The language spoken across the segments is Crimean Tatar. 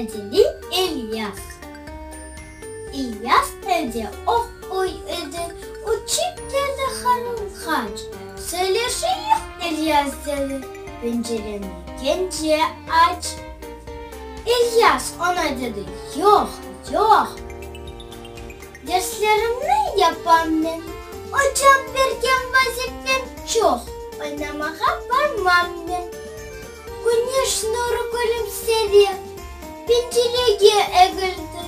Qaracalı İlyas. İlyas evde oquy edi, Uçıp keldi qarılğaç. Söyleşeyik, İlyas dedi, Pencereni kence aç. İlyas oña dedi, Yoq, yoq. Derslerimni yapam men, Ocam bergen vazifem çoq, Oynamağa barmam men. Küneş nuru külümserep, Pencerege egildi.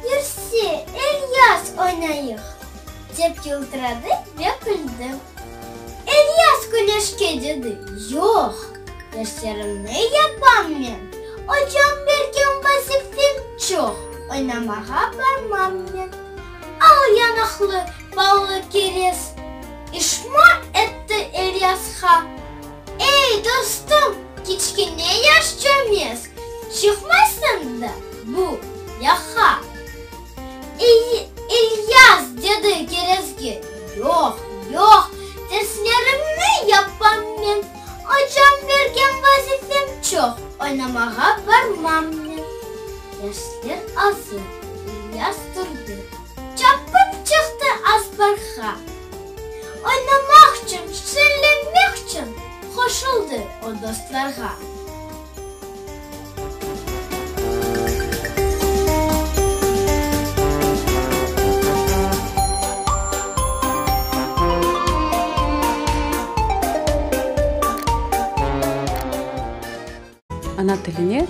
Yürse, İlyas, oynayıq, Dep yıltıradı ve küldi. İlyas küneşke dedi, Yoq, derslerimni yapam men, Ocam bergen vazifem çoq, Oynamağa barmam men. Al yanaqlı ballı kerez, İşmar etti İlyasqa. Ey, dostum, kiçkene yaş çömez, Çıqmaysıñ da bu yaqqa. İlyas, dedi kerezge, Yoq, yoq, derslerimni yapam men, Ocam bergen vazifem çoq, Oynamağa barmam men. Dersler azır, İlyas turdı, Çapıp çıqtı azbarğa. Oynamaq içün, şeñlenmek içün qoşuldı o dostlarğa. Ana tiline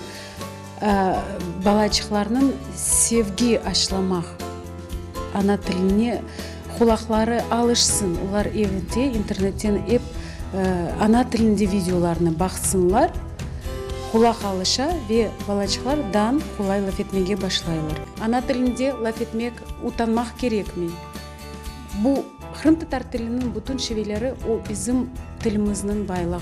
balaçıqlarnıñ sevgi aşlamaq, ana tiline qulaqları alışsın, olar evde internetten ep ana tilinde videolarnı baqsınlar, qulaq alışa ve balaçıqlar dan qolay laf etmege başlaylar. Ana tilinde laf etmek utanmaq kerekmey. Bu qırımtatar tiliniñ bütün şiveleri o bizim tilimizniñ baylığı.